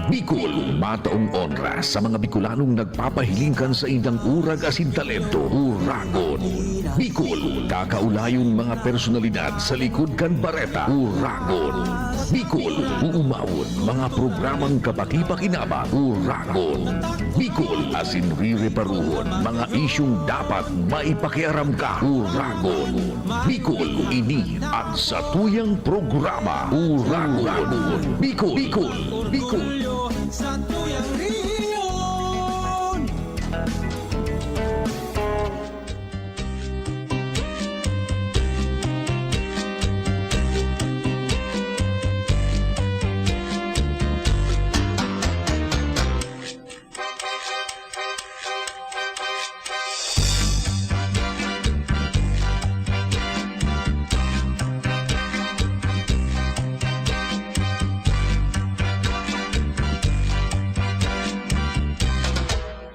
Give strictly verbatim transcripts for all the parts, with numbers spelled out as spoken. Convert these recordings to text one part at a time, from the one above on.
Bicol, mataong onra sa mga Bicolanong nagpapahiling kan saindang urag asin talento. Uragon. Bicol, kakaulayon mga personalidad sa likod kan bareta. Uragon. Bicol, uumawon mga programang kapakipakinabang. Uragon. Bicol, asin rireparuhon mga isyung dapat maipakiaram ka. Uragon. Bicol, ini at satuyang programa. Uragon. Bicol. Bicol. Bicol. Orgulyo sa tuyang rehiyon.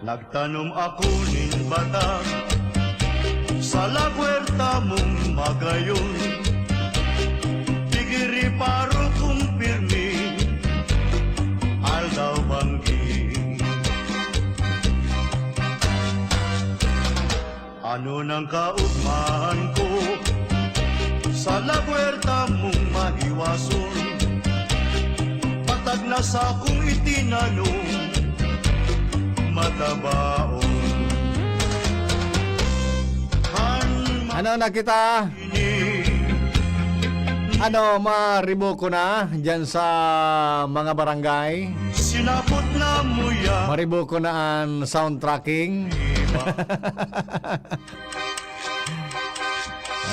Nagtanom ako nin batag sa lagwerta mong magayon. Tigiri paro kong pirmi, aldaw banggi. Ano nang kaugmahan ko sa lagwerta mong mahiwason? Patag na sakong itinanom, matabaon. Kan Ano na kita? Ano, mariboko na dyan sa mga barangay? Sinapot na mo yan. Mariboko na an sound tracking.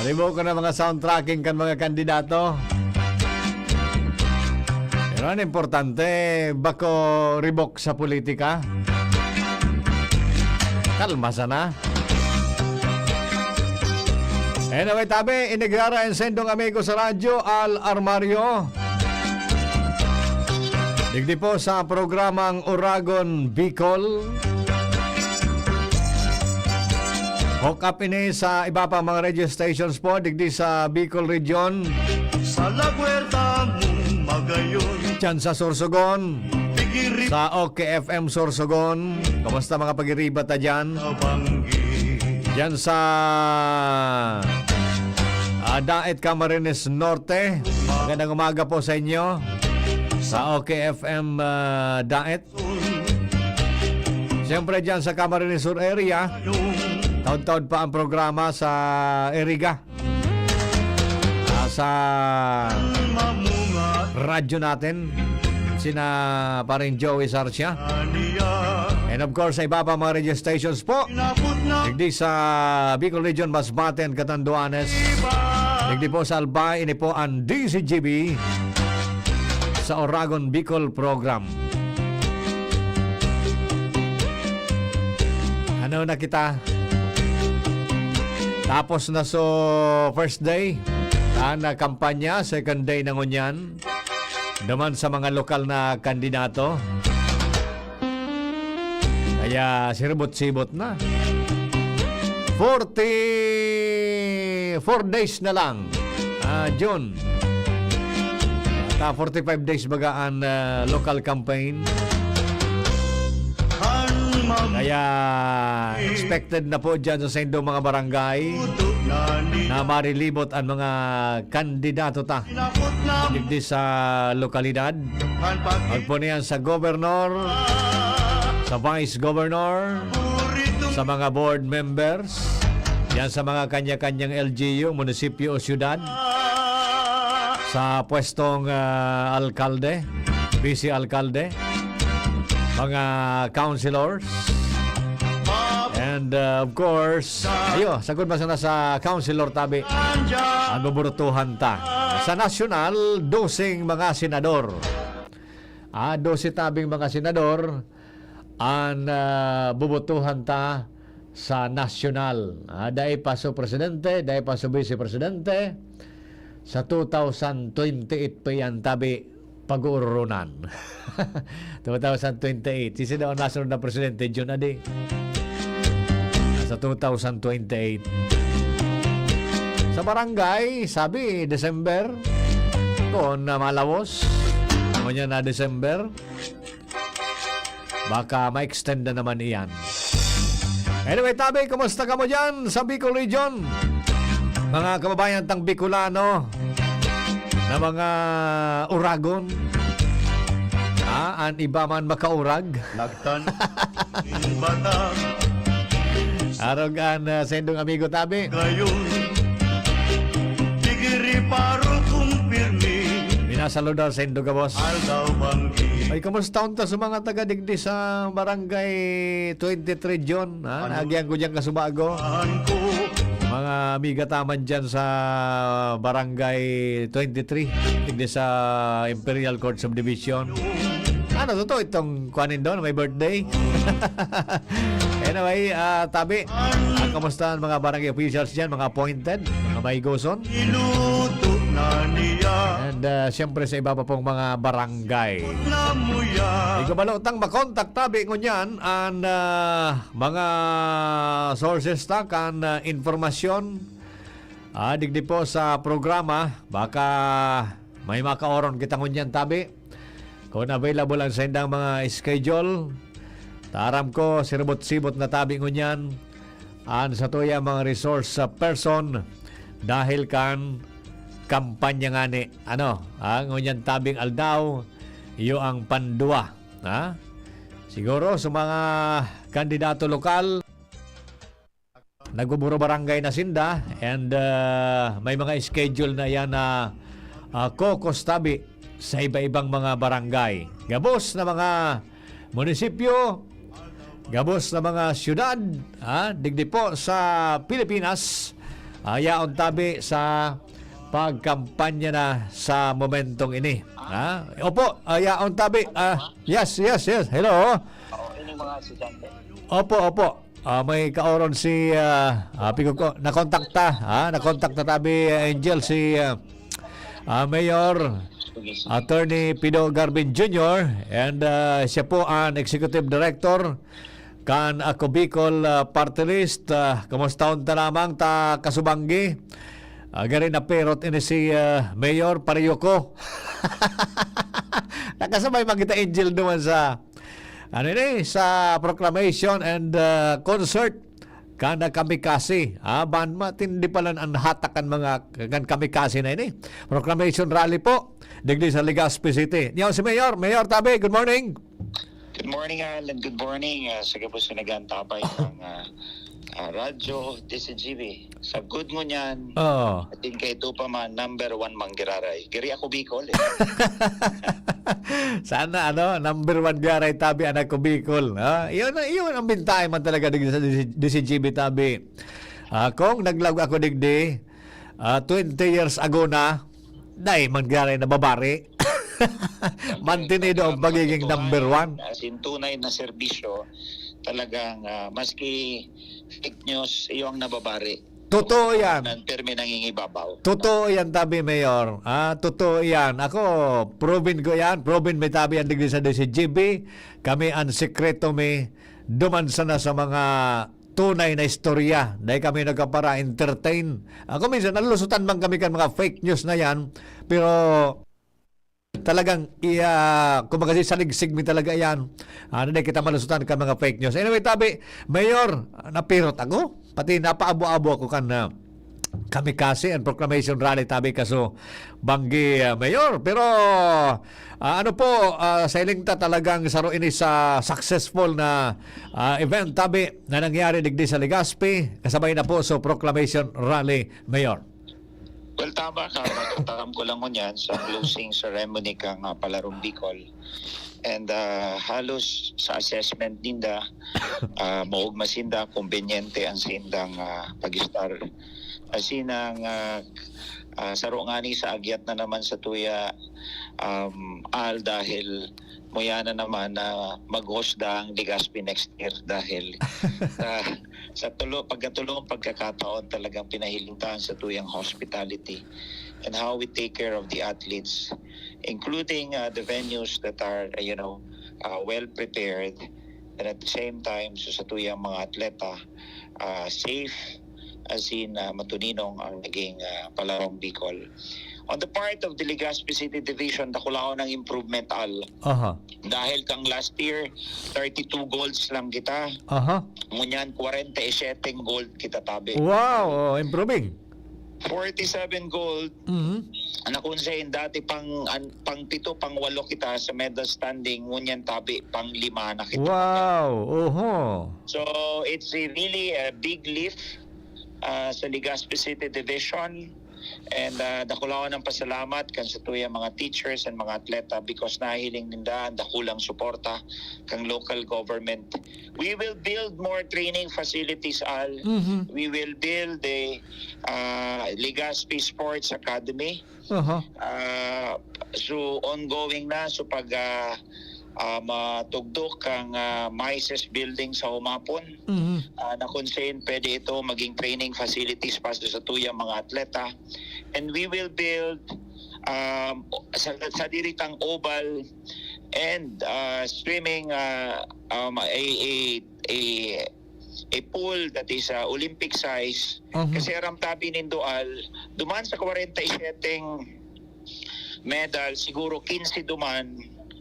Mariboko na mga sound tracking kan mga kandidato. Pero an importante, bako ribok sa politika. Kalma sana. Anyway, tabi, ini giraray an saindong amigo sa radyo, Al Armario. Digdi po sa programang Uragon Bicol. Hook up ini sa iba pang mga radio stations po, digdi sa Bicol Region. Sa lagwerta mong magayon. Diyan sa Sorsogon. Tigiri Sa O K F M Sorsogon. Kumusta mga pagiriba ta dyan? Kabanggi. Dyan sa, ah, Daet, Camarines Norte. Magandang umaga po sa inyo. Sa O K F M, ah, Daet. Siyempre, dyan sa Camarines Sur area, taod-taod pa ang programa sa Iriga. Ah, sa radyo natin, sina Paring Joey Sarcia. And of course, sa iba pa mga radio stations po. Digdi sa Bicol Region, Masbate and Catanduanes. Digdi po sa Albay, ini po ang D Z G B sa Oragon Bicol Program. Ano na kita? Tapos na so first day, ah, na kampanya, second day na ngunyan. Duman sa mga lokal na kandidato. Kaya siribot-sibot na. Forty-four days na lang. Ah, June. At, ah, forty-five days baga an, ah, local campaign. Kaya expected na po dyan sa saindong mga barangay na mariribot an mga kandidato ta digdi sa lokalidad. Magpo niyan sa governor, sa vice governor, sa mga board members, yan sa mga kanya-kanyang L G U, munisipyo o syudad, sa pwestong, ah, alkalde, vice alkalde, mga councilors, and, ah, of course, ayo, sagkod man sana sa councilor tabi, ang buburutuhan ta. Sa nasyonal, doseng mga senador. Ah, dose tabing mga senador an, ah, bubutuhan ta sa nasyonal. Ah, dai pa so presidente, dai pa so vice presidente. Sa two thousand twenty-eight pa yan, tabi, pag-uurulunan. Two thousand twenty-eight. Sisi daw ang nasunod na presidente, Jun, adi? Sa two thousand twenty-eight. Sa barangay, sabi, December. Kung na malawos, ngunyan na December. Baka ma-extend na naman iyan. Anyway, tabi, kumusta kamo dyan sa Bicol Region? Mga kababayan tang Bicolano na mga uragon. Ah, an iba man makaurag. Nagtan-, Batang. Arog an, ah, sendong amigo tabi. Gayon, digiri paro kong pirmi. Minasaludar sendo gabos. Aldaw banggi. Ay, kumusta unta sa mga taga digdi sa Barangay twenty-three, John? Ha? Ano? Naagyan ko dyan kasubago. Mga amiga taman dyan sa Barangay twenty-three, digdi sa Imperial Court Subdivision. Ano, totoo itong kuanin doon? May birthday? Anyway, ah, tabi. Ah, kamusta ang mga barangay officials dyan? Mga appointed? Mga maigoson? Iluto na niya. And, ah, siyempre sa iba pa pong mga barangay. Na muya. Di ko balotang makontak tabi ngunyan ang, ah, mga sources ta kan, ah, informasyon. Ah, digdi po sa programa, baka may makaoron kita ngunyan tabi. Kung available ang saindang mga schedule, taram ko, siribot-sibot na tabi ngunyan an satuya mga resource person dahil kan kampanya ngani. Ano, ah, ngunyan tabing aldaw, iyo ang pandua, ha? Siguro sa mga kandidato lokal, nagbuburo barangay na sinda and, ah, may mga schedule na yan na, ah, caucus tabi sa iba-ibang mga barangay. Gabos na mga munisipyo, gabos na mga syudad, ha, digdi po sa Pilipinas, ah, yaon tabi sa pagkampanya na sa momentong ini. Ha? Opo, ah, yaon tabi. Ah, yes, yes, yes. Hello. Oo, ini mga estudyante. Opo, opo. Ah, may kaoron si, ah, ah, pigo ko, nakontakta, ah, nakontakta tabi, ah, Angel, si, ah, ah, Mayor Attorney Pido Garvin Junior, and, ah, siya po ang Executive Director kan Ako Bicol, ah, Party List. Ah, kumusta unta lamang ta kasubanggi? Ah, gari na perot ini si, ah, Mayor, pareho ko. Nakasabay man kita, Angel, duman sa ano ini, sa proclamation and, ah, concert kan Kamikasi. Ah, ban matindi pala an hatak kan mga, kan Kamikasi na ini. Proclamation rally po, digdi sa Legazpi City. Niyaw si Mayor. Mayor Tabe, good morning. Good morning, Al, and good morning, ah, sa gabos na nag-aantabay ng, ah, ah, Radyo D C G B. Sa good mo niyan, Oo. Atin kay Dupa man, number one man giraray. Giri ako Bicol, eh. Sana, ano, number one giraray tabi anak ko Bicol, ha? Iyon, iyon ang bintahe man talaga digdi sa D C G B tabi. Ah, kung naglaog ako digdi, ah, twenty years ago na, dai man giraray nababari. Mantinido ang pagiging number one. As in, tunay na serbisyo, talagang, ah, maski fake news, iyo ang nababari. Totoo yan. Nan pirmi nangingibabaw. Totoo yan, tabi, Mayor. Ah, totoo yan. Ako, proven ko yan. Proven may tabi ang digdi sa D C G B. Kami ang sekreto mi. Duman sana sa mga tunay na istorya. Dahil kami nagkapara-entertain. Ako minsan, nalusutan man kami kan mga fake news na yan. Pero talagang, iya, kumbaga, si saligsig mi talaga yan. Ano na kita malusutan ka mga fake news. Anyway, tabi, Mayor, napirot ako. Pati napaabo-abo ako kan, ah, Kamikasi and proclamation rally, tabi, kaso banggi, ah, Mayor. Pero, ah, ano po, ah, sa iling ta talagang saro ini sa successful na, ah, event, tabi, na nangyari digdi sa Legazpi, kasabay na po sa proclamation rally, Mayor. Well, tama ka. Mataram ko lang ngunyan sa closing ceremony kang, ah, Palarong Bicol. And, ah, halos sa assessment ninda, ah, maogma sinda, kumbenyente ang sindang, ah, pag-estar. Asin ang, ah, ah, saro ngani sa agyat na naman sa tuya, um, Al, dahil muya na naman na mag-host ang Legazpi next year dahil sa, sa tulo, pagkatulong pagkakataon talagang pinahilintahan sa tuyang hospitality and how we take care of the athletes, including, uh, the venues that are, uh, you know, uh, well prepared, and at the same time, so sa tuyang mga atleta, uh, safe, as in, uh, matuninong ang naging, uh, Palarong Bicol. On the part of the Legazpi City Division, dakulaon ang improvement, Al. Aha. Dahil kang last year, thirty-two golds lang kita. Aha. Ngunyan, forty-seven gold kita tabi. Wow, oh, improving. forty-seven gold, Mhm. na kung sa dati pang, an, pang pito, pang walo kita sa medal standing, ngunyan tabi, pang lima na kita. Wow, oho. So, it's a really a big lift uh, sa Legazpi City Division. And uh, dakulaon ang pasalamat kan sa tuyang mga teachers and mga atleta because nahiling ninda ang dakulang suporta kang local government. We will build more training facilities, Al. Mhm. We will build a uh, Legazpi Sports Academy. Aha. Uh, so ongoing na, so pag uh, uh, matugdok ang uh, Mises Building sa Humapon, Mhm. uh, na kung saan pwede ito maging training facilities para sa tuyang mga atleta. And we will build um, sa, sa diritang oval and uh, swimming uh, um, a, a, a, a pool that is uh, Olympic size. Mhm. Kasi aram tabi nindo, Al, duman sa forty-seven medal, siguro fifteen duman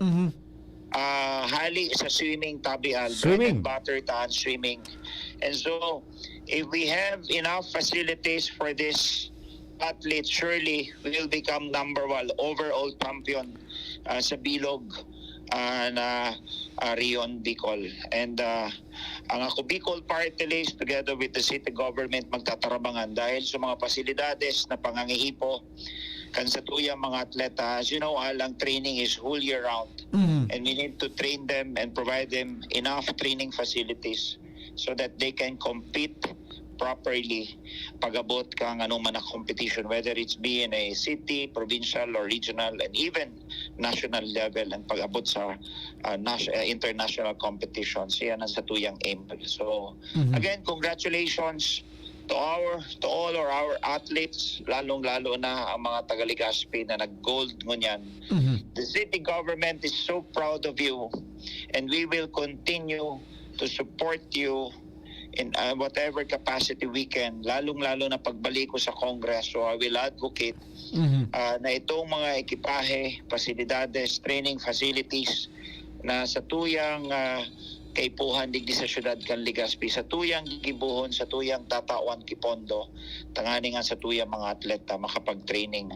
Mhm. ah, hali sa swimming tabi, Al. Swimming. Bread and butter ta ang swimming. And so, if we have enough facilities for this athlete, surely we will become number one overall champion ah, sa bilog ah, na ah, Rion Bicol. And ah, ang Ako Bicol Party List together with the city government magtatarabangan dahil sa mga pasilidades na pangangiipo kan sa tuyang mga atleta. As you know, Al, ang training is whole year round. Mhm. And we need to train them and provide them enough training facilities so that they can compete properly pag-abot kang anong man na competition, whether it's be in a city, provincial, or regional, and even national level, and pag-abot sa uh, nas- uh, international competitions. Yan ang sa tuyang aim. So, Mhm. again, congratulations to our to all or our athletes, lalong-lalo na ang mga taga Legazpi na nag-gold ngunyan. Mhm. The city government is so proud of you, and we will continue to support you in uh, whatever capacity we can, lalong-lalo na pagbalik ko sa Congress. So I will advocate Mhm. uh, na itong mga ekipahe, pasilidades, training facilities na sa tuyang uh, kaipuhan digdi sa syudad kan Legazpi, sa tuyang gigibuhon, sa tuyang tatawan ki pondo, tanganing nga sa tuyang mga atleta makapag-training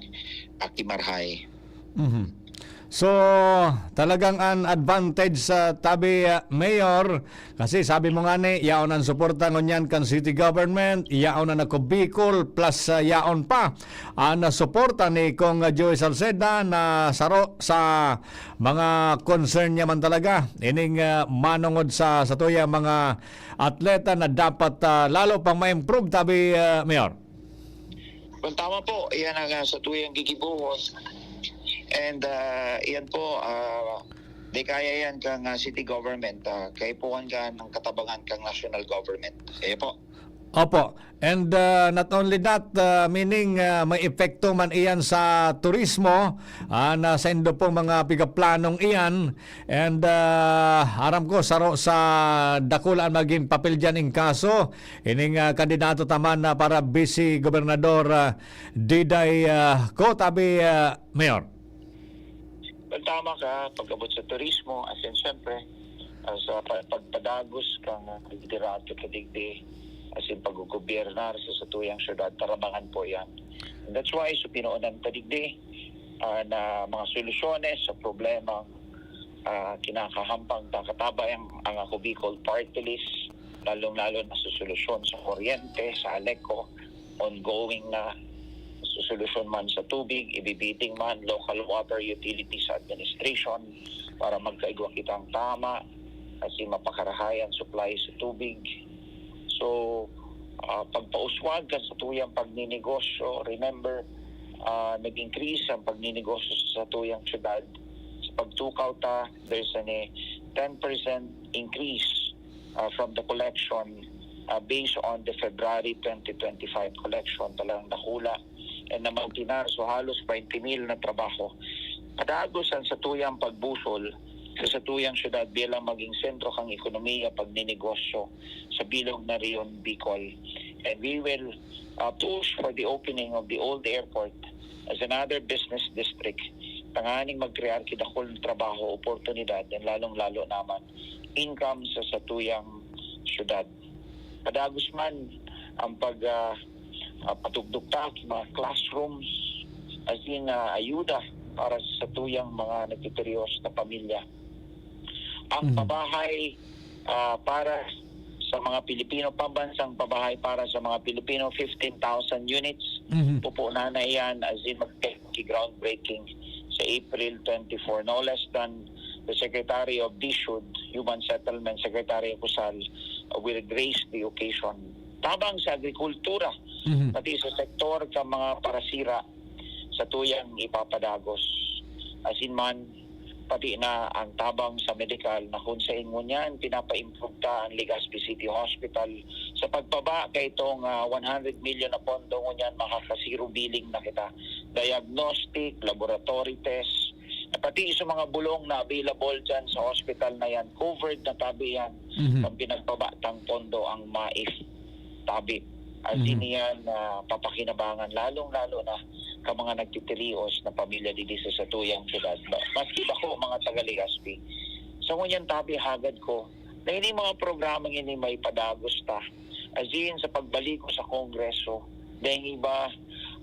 aki marahay. Mhm. So, talagang an advantage sa tabi, ah, Mayor, kasi sabi mo nga ni, yaon ang suporta ngunyan kan city government, yaon ang Ako Bicol, plus ah, yaon pa ang ah, suporta ni Cong Joey Salceda na saro sa mga concern niya man talaga. Ining ah, manongod sa, sa tuya mga atleta na dapat ah, lalo pang ma-improve, tabi, ah, Mayor. Well, tama po. Iyan ang uh, sa tuyang gigibuhon. And uh, iyan po, uh, di kaya yan kang uh, city government. Uh, kaipuhan ka ng katabangan kang national government. Kaya po. Opo. And uh, not only that, uh, meaning uh, may epekto man iyan sa turismo, uh, na sa indo pong mga pigaplanong iyan. And uh, aram ko, saro sa dakula ang maging papel dyan in kaso, ining uh, kandidato taman na para vice gobernador uh, Diday uh, ko, tabi uh, Mayor. Well, tama ka, pag-abot sa turismo, as in, syempre, uh, sa pa- pagpadagos kang uh, liderato ka digdi, as in, pag-gobiernar sa satuyang syudad, tarabangan po yan. And that's why, so pinoonan ta digdi uh, na mga solusyones sa problemang uh, kinakahampang kakataba ang, ang Ako Bicol Party List, lalong-lalo na sa solusyon sa kuryente, sa Aleco, ongoing na sa solusyon man sa tubig, ibibidding man, local water utilities administration, para magkaigwa kitang tama, kasi mapakarahay ang supply sa tubig. So, uh, pagpauswag kan sa tuyang pagninegosyo, remember, uh, nag-increase ang pagninegosyo sa tuyang syudad. Sa pagtukaw ta, there's a ten percent increase uh, from the collection uh, based on the February twenty twenty-five collection. Talagang dakula and namantinar, so halos twenty mil na trabaho. Padagos ang satuyang pagbusol sa satuyang syudad bilang maging sentro kang ekonomiya, pagninegosyo sa bilog na Rion Bicol. And we will uh, push for the opening of the old airport as another business district, tanganing mag-crear ki dakul na trabaho, oportunidad, and lalong-lalo naman income sa satuyang syudad. Padagos man ang pag, ah, ah, patugdok ta ki mga classrooms, as in, ah, ayuda para sa satuyang mga nagtitirios na pamilya. Ang Mhm. pabahay, ah, para sa mga Pilipino, pambansang pabahay para sa mga Pilipino, fifteen thousand units. Mhm. Pupunan na iyan, as in, mag-, ki-groundbreaking sa April twenty-four. No less than the Secretary of DHUD, Human Settlement, Secretary Cosal, uh, will grace the occasion. Tabang sa agrikultura, Mhm. pati sa sektor ka mga parasira, satuyang ipapadagos. Asin man, pati na ang tabang sa medikal na kun saen ngunyan pinapa-improve ta ang Legazpi City Hospital. Sa pagpaba kaitong, ah, one hundred million na pondo, ngunyan makaka-zero billing na kita. Diagnostic, laboratory test, pati sa mga bulong na available dyan sa hospital na yan, covered na tabi yan Mhm. kan pinagpaba tang pondo ang MAIF tabi. As in Mhm. yan, ah, papakinabangan, lalong-lalo na ka mga nagtitirios na pamilya didi sa satuyang syudad. Ba-, maski bako mga taga Legazpi. Sa ngunyan tabi, hagad ko na ini mga programa ini may padagos ta. As in, sa pagbalik ko sa Kongreso, dahil iba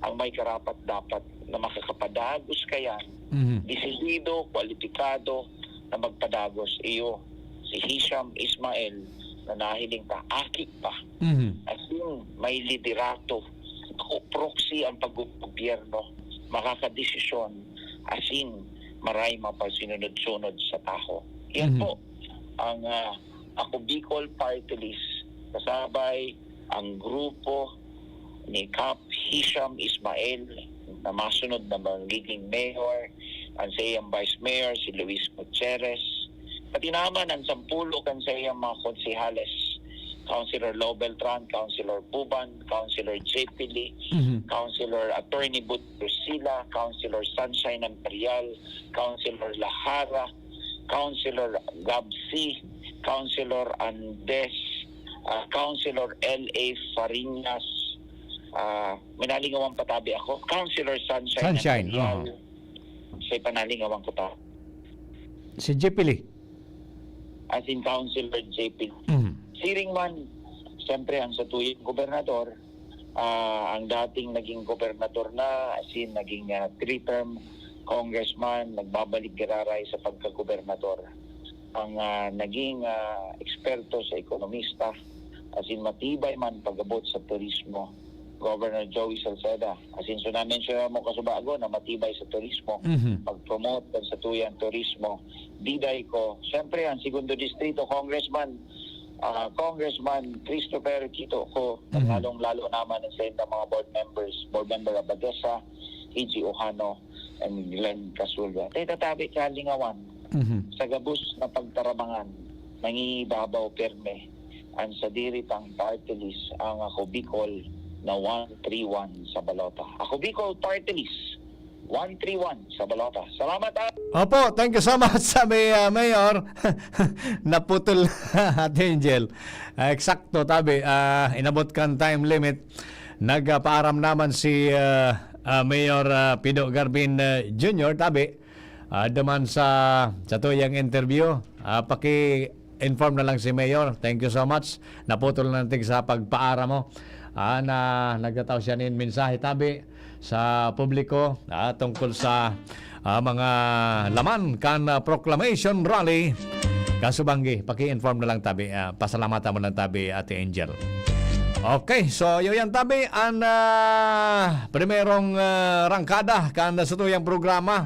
ang may karapat-dapat na makakapadagos kayan, Mhm. desidido, kwalipikado na magpadagos. Iyo, si Hisham Ismael na nahiling ta, aki pa. Mhm. As in, may liderato. Ako, proxy ang paggobyerno, makakadesisyon, asin maray mapasinunod-sunod sa taho. Yan Mhm. po ang, ah, Ako Bicol Party List, kasabay ang grupo ni Kap Hisham Ismael na masunod na magiging mayor, ang sa iyang vice mayor, si Luis Gutierrez, pati naman ang sampulo kan sa iyang mga konsehales, Councilor Lo Beltran, Councilor Buban, Councilor J P Lee, Mhm. Councilor Attorney But Drusila, Councilor Sunshine Imperial, Councilor Lahara, Councilor Gabsi, Councilor Andes, ah, Councilor L A Fariñas, ah, may nalingawan pa tabi ako, Councilor Sunshine Sunshine, Imperial, oo. Sa ipanalingawan ko ta. Si J P Lee. As in, Councilor J P. Mhm. Siring man, siyempre, ang satuyang gobernador, ah, ang dating naging gobernador na, as in, naging, ah, three-term congressman, nagbabalik giraray sa pagkagobernador. Ang, ah, naging, ah, eksperto sa ekonomista, as in, matibay man pag-abot sa turismo, Governor Joey Salceda. As in, so na-mention mo kasubago na matibay sa turismo, Mhm. pag-promote kan satuyang turismo. Diday ko, siyempre, ang Segundo Distrito, Congressman, ah, Congressman Christopher Quito Co, Mhm. lalong-lalo naman ang sa mga board members, Board Member Abadesa, E G Ojano, and Glenn Casulga. Tayo tatabi kalingawan Mhm. sa gabos na pagtarabangan, nangibabaw perme ang sadiri pang party list, ang Ako Bicol na one three one sa balota. Ako Bicol Party List, one three one sa balota. Salamat, ah! Opo, thank you so much, sabi, ah, Mayor. Naputol, Ate Angel. Ah, eksakto, tabi, ah, inabot kan time limit. Nagpaaram naman si, ah, ah, Mayor, ah, Pido Garbin, ah, Junior, tabi, ah, duman sa, sa tuyang interview. Ah, paki-inform na lang si Mayor. Thank you so much. Naputol na natin sa pagpaaram mo. Ah, na nagtatao siya nin mensahe, tabi, sa publiko, ah, tungkol sa, ah, mga laman kan, ah, proclamation rally. Kaso banggi, paki-inform na lang, tabi. Ah, pasalamatan mo lang, tabi, Ate Angel. Okay, so, yun yan, tabi, ang, ah, primerong, ah, rangkada kan satuyang programa.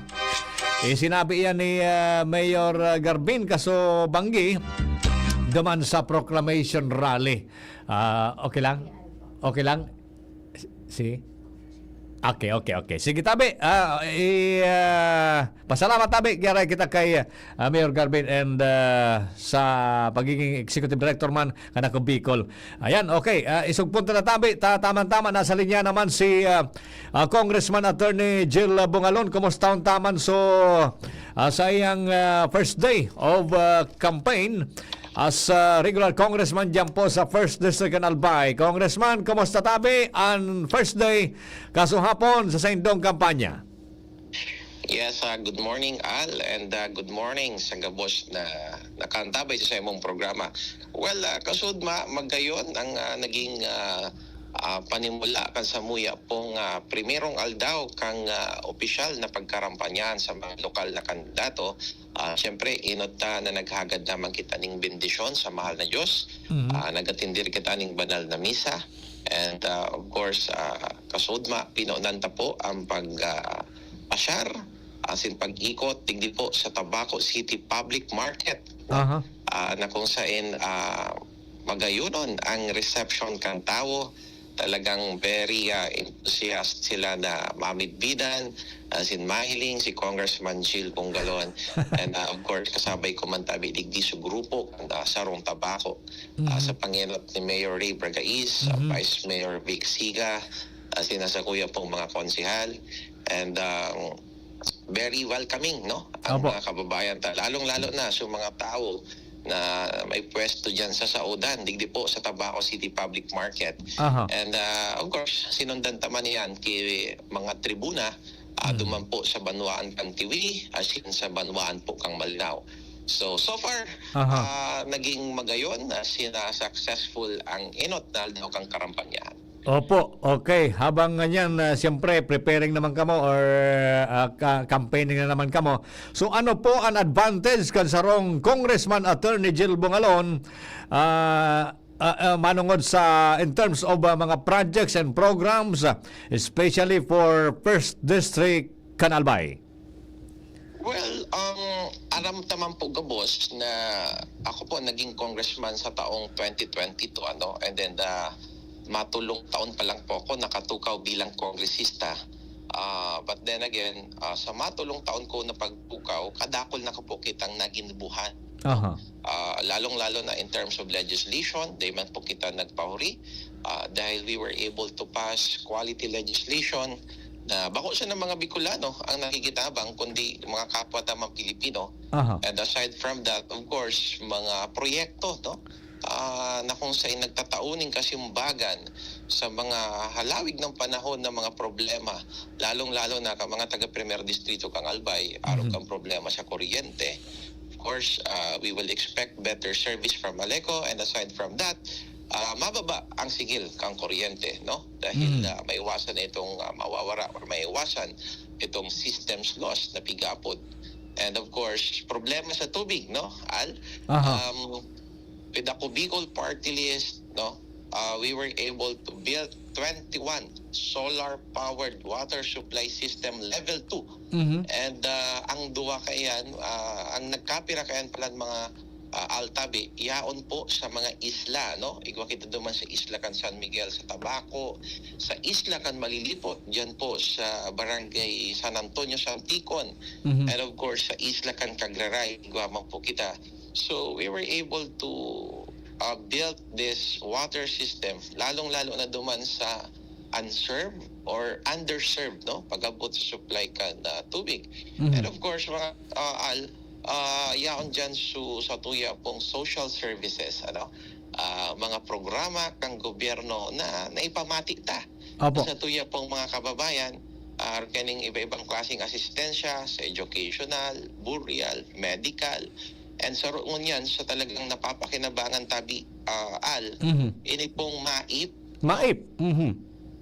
Isinabi iyan ni, ah, Mayor, ah, Garbin Kaso Banggi duman sa proclamation rally. Ah, okay lang? Okay lang? Si? Okay, okay, okay. Sige, tabi. Ah, i-, ah, pasalamat, tabi. Giyaray kita kay, ah, Mayor Garbin and, ah, sa pagiging executive director man kan Ako Bicol. Ayan, okay. Ah, isugpon ta na, tabi. Ta-, taman-taman, nasa linya naman si, ah, ah, Congressman Attorney Jill Bungalon. Kumusta ang taman? So, ah, sa iyang, ah, first day of, ah, campaign, As, ah, regular congressman diyan po sa First District kan Albay. Congressman, kumusta tabi an first day kasuhapon sa saindong kampanya? Yes, ah, good morning, Al, and, ah, good morning sa gabos na nakaantabay sa saimong programa. Well, ah, kasudma, magayon ang, ah, naging, ah, ah, panimula kan samuya pong, ah, primerong aldaw kan, ah, opisyal na pagkarampanyahan sa mga lokal na kandidato. Ah, siyempre, enot ta na naghagad naman kita ning bendisyon sa mahal na Diyos. Mhm. Ah, nagatindir kita ning banal na misa. And, ah, of course, ah, kasudma, pinonan ta po ang pag, ah, pasyar, asin pag-ikot digdi po sa Tabaco City Public Market, no? Aha. Ah, na kung sain, ah, magayonon ang reception kan tawo. Talagang very, ah, enthusiast sila na mamidbidan, asin mahiling si Congressman Jill Bongalon. And, ah, of course, kasabay ko man tabi digdi sa grupo kan, ah, Sarong Tabaco, ah, Mhm. sa pangenot ni Mayor Ray Bragais, ah, Mhm. Vice Mayor Vic Siga, asin sa kuya pong mga konsehal. And, ah, very welcoming, no? Ang Opo. mga kababayan ta, lalong-lalo na sa mga tao na may pwesto diyan sa saodan, digdi po sa Tabaco City Public Market. Aha. And, ah, of course, sinundan ta man yan ki mga tribuna, ah, Hmm. duman po sa banwaan kan Tiwi, asin sa banwaan po kang Malinao. So, so far, Aha. ah, naging magayon, asin, ah, successful ang enot na aldaw kan karampanyahan. Opo, okay. Habang nganyan, ah, siyempre, preparing naman kamo or, ah, ka-, campaigning na naman kamo. So, ano po an advantage kan sarong Congressman Attorney Jill Bongalon, ah, ah, ah, manongod sa, in terms of, ah, mga projects and programs, ah, especially for First District kan Albay? Well, um, aram ta man po gabos na ako po naging congressman sa taong twenty twenty-two, ano, and then, ah, matulong taon pa lang po ako nakatukaw bilang kongresista. Ah, but then again, ah, sa matulong taon ko na pagtukaw, kadakul na ko po kitang naginubuhan. Aha. Ah, lalong-lalo na in terms of legislation, dai man po kita nagpahuri, ah, dahil we were able to pass quality legislation na bako siya ng mga Bicolano ang nakikitabang, kundi mga kapwa ta man Pilipino. Aha. And aside from that, of course, mga proyekto, no? Ah, na kung saan nagtatao ning kasimbagan sa mga halawig ng panahon ng mga problema, lalong-lalo na ka mga taga Primer Distrito kang Albay, arog Mhm. kang problema sa kuryente. Of course, ah, we will expect better service from ALECO, and aside from that, ah, mababa ang sigil kang kuryente, no? Dahil, Mm. ah, maiwasan na itong, ah, mawawara or maiwasan itong systems loss na pigapod. And of course, problema sa tubig, no, Al? Aha. Um, with the Ako Bicol Party List, no, ah, we were able to build twenty-one solar-powered water supply system level two. Mhm. And, ah, ang duwa kaiyan, ah, ang nagkapira kaiyan palan mga, ah, Al, tabi, yaon po sa mga isla, no? Igwa kita duman sa isla kan San Miguel sa Tabaco, sa isla kan Malilipot, diyan po sa Barangay San Antonio, Santicon, Mhm. and of course, sa isla kan Cagraray, igwa man po kita. So, we were able to, ah, build this water system, lalong-lalo na duman sa unserved or underserved, no? Pag-abot sa supply kan, ah, tubig. Mhm. And of course, mga, ah, Al, ah, yaon diyan su-, sa tuya pong social services, ano? Ah, mga programa kang gobyerno na naipamati ta Opo. sa tuya pong mga kababayan, ah, kaning iba-ibang klaseng asistensya sa educational, burial, medical, and saro ngunyan sa talagang napapakinabangan tabi, ah, Al, Mhm. ini pong MAIP, no? MAIP. Mhm.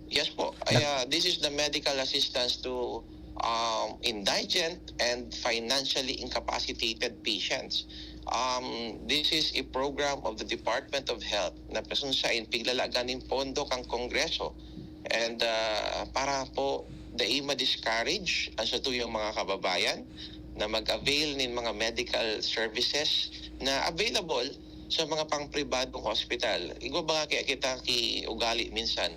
Yes po. Ay, Dak- ah, this is the medical assistance to, um, indigent and financially incapacitated patients. Um, this is a program of the Department of Health na pasunsain piglalagan nin pondo kang Kongreso. And, ah, para po dai ma-discourage ang satuyang mga kababayan na mag-avail nin mga medical services na available sa mga pangpribadong hospital. Igwa ba nga kaya kita ki ugali minsan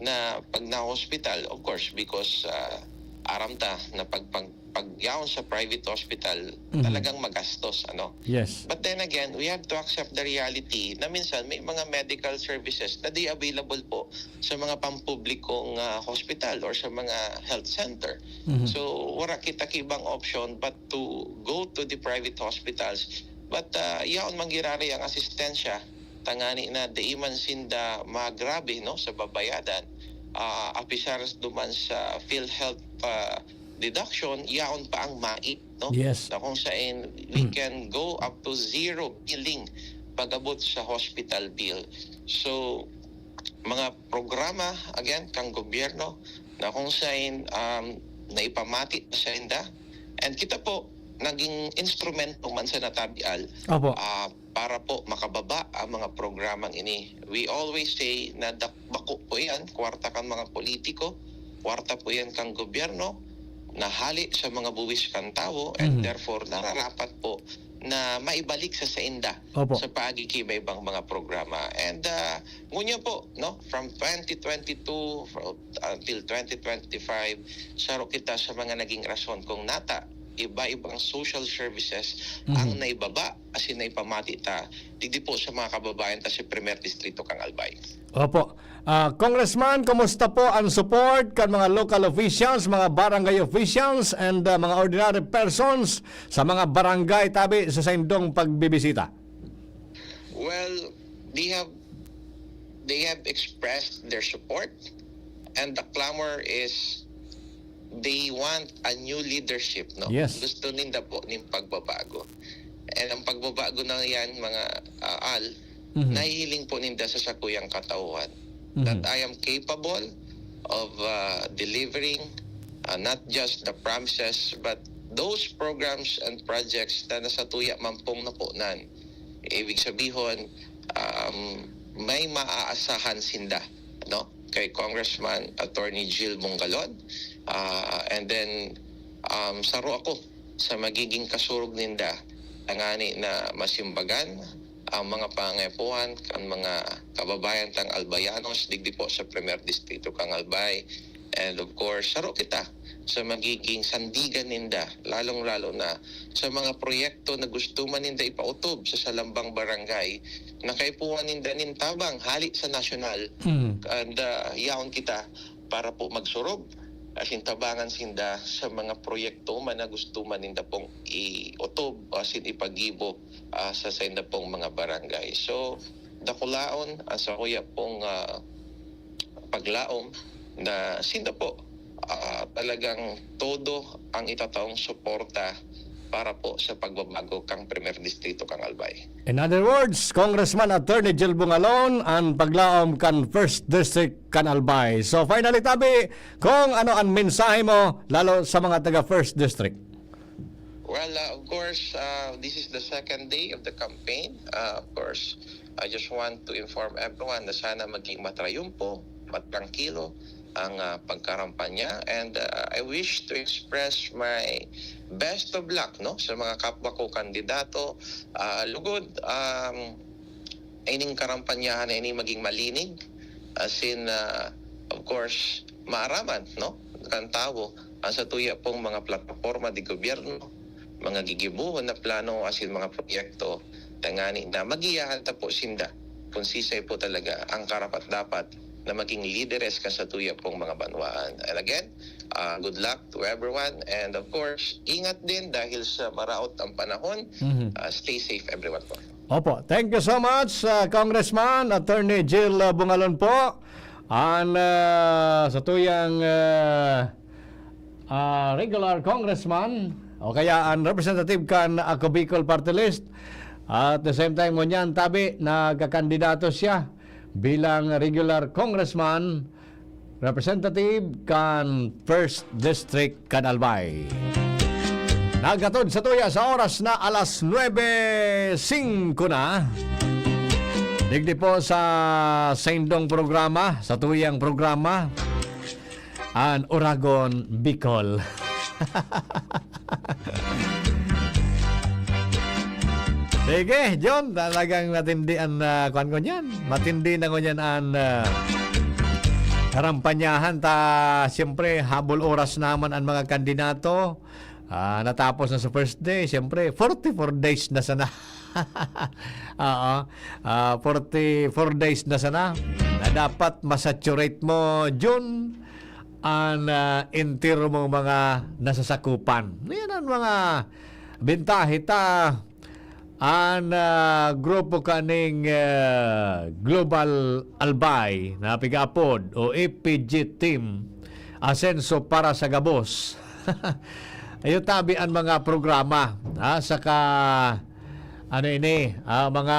na pag na-hospital, of course, because, ah, aram ta na pag, pag, pag yaon sa private hospital, Mhm. talagang magastos, ano? Yes. But then again, we have to accept the reality na minsan may mga medical services na di available po sa mga pampublikong, ah, hospital or sa mga health center. Mhm. So, wala kita ki ibang option but to go to the private hospitals But, ah, yaon man giraray ang asistensya, tangani na dai man sinda magrabe, no, sa babayadan. Ah, apisar duman sa PhilHealth, ah, deduction, yaon pa ang MAIP, no? Yes. Na kung sain, we Hmm. can go up to zero billing pag-abot sa hospital bill. So, mga programa, again, kang gobyerno, na kung sain, um, naipamati na sa inda. And kita po, naging instrumento man sa natabial, Opo. ah, para po makababa ang mga programang ini. We always say na dak-, bako po yan, kwarta kan mga politiko, kwarta po yan kang gobyerno, na hali sa mga buwis kan tawo, and Mhm. therefore nararapat po na maibalik sa sainda Opo. sa paagi ki iba-ibang mga programa. And, ah, ngunyan po, no, from twenty twenty-two fro-, until twenty twenty-five, saro kita sa mga naging rason kung nata iba-ibang social services Mhm. ang naibaba, asin naipamati ta digdi po sa mga kababayan ta sa Primer Distrito kang Albay. Opo. Ah, Congressman, kumusta po ang support kan mga local officials, mga barangay officials, and, ah, mga ordinary persons sa mga barangay tabi sa saindong pagbibisita? Well, they have, they have expressed their support, and the clamor is they want a new leadership, no? Yes. Gusto ninda po nin pagbabago. And ang pagbabago na yan, mga, ah, Al, Mhm. nahihiling po ninda sa sakuyang katauhan. Mhm. That I am capable of, ah, delivering, ah, not just the promises, but those programs and projects na nasatuya man pong napunan. Ibig sabihon, um, may maaasahan sinda, no? Kay Congressman Attorney Jill Bongalon. Ah, and then, um, saro ako sa magiging kasurog ninda, tangani na masimbagan ang mga pangayapuhan kan mga kababayan tang Albayanos digdi po sa Primer Distrito kang Albay. And of course, saro kita sa magiging sandigan ninda, lalong-lalo na sa mga proyekto na gusto man ninda ipautob sa salambang barangay na kaipuhan ninda nin tabang hali sa nasyonal. Mm. And, ah, yaon kita para po magsurob asin tabangan sinda sa mga proyekto man na gusto man ninda pong iotob asin ipagibo, ah, sa sainda pong mga barangay. So, dakulaon ang sakuya pong, ah, paglaom na sinda po, ah, talagang todo ang itataong suporta para po sa pagbabago kang Primer Distrito kang Albay. In other words, Congressman Attorney Jill Bongalon, ang paglaom kan First District kan Albay. So finally, tabi, kung ano ang mensahe mo, lalo sa mga taga First District? Well, uh, of course, uh, this is the second day of the campaign. Uh, of course, I just want to inform everyone na sana maging matrayumpo, matrangkilo ang, ah, pagkarampanya. And, ah, I wish to express my best of luck, no, sa mga kapwa ko kandidato. Ah, lugod, um, ining karampanyahan na ini maging malinig, asin, ah, of course, maaraman, no, kan tawo ang satuya pong mga plataporma de gobyerno, mga gigibohon na plano asin mga proyekto, tangani na magiyahan ta po sinda kung sisay po talaga ang karapat-dapat na maging lideres kan satuya pong mga banwaan. And again, ah, good luck to everyone. And of course, ingat din dahil sa maraot ang panahon. Mhm. Ah, stay safe everyone po. Opo. Thank you so much, ah, Congressman Attorney Jill, ah, Bungalon po. An, ah, satuyang, ah, ah, regular congressman o kaya an representative kan Ako Bicol Party List. At the same time, ngunyan, tabi, nagkakandidato siya bilang regular congressman, representative kan First District kan Albay. Naghatod satuya sa oras na alas nuebe singko na. Digdi po sa saindong programa, satuyang programa, an Oragon Bicol. Sige, John, talagang matindi an, ah, kuwan ngunyan. Matindi na ngunyan an, ah, karampanyahan ta. Siyempre, habol oras naman an mga kandidato. Ah, natapos na sa first day, siyempre, forty-four days na sana. Oo. Ah, forty-four days na sana na dapat masaturate mo, Jun, an, ah, entero mong mga nasasakupan. Yan ang mga bentahe ta. an, ah, grupo kaning, ah, Global Albay na pigaapod o E P G Team Asenso para sa Gabos. Iyo tabi an mga programa, ha, saka ano ini, ah, mga,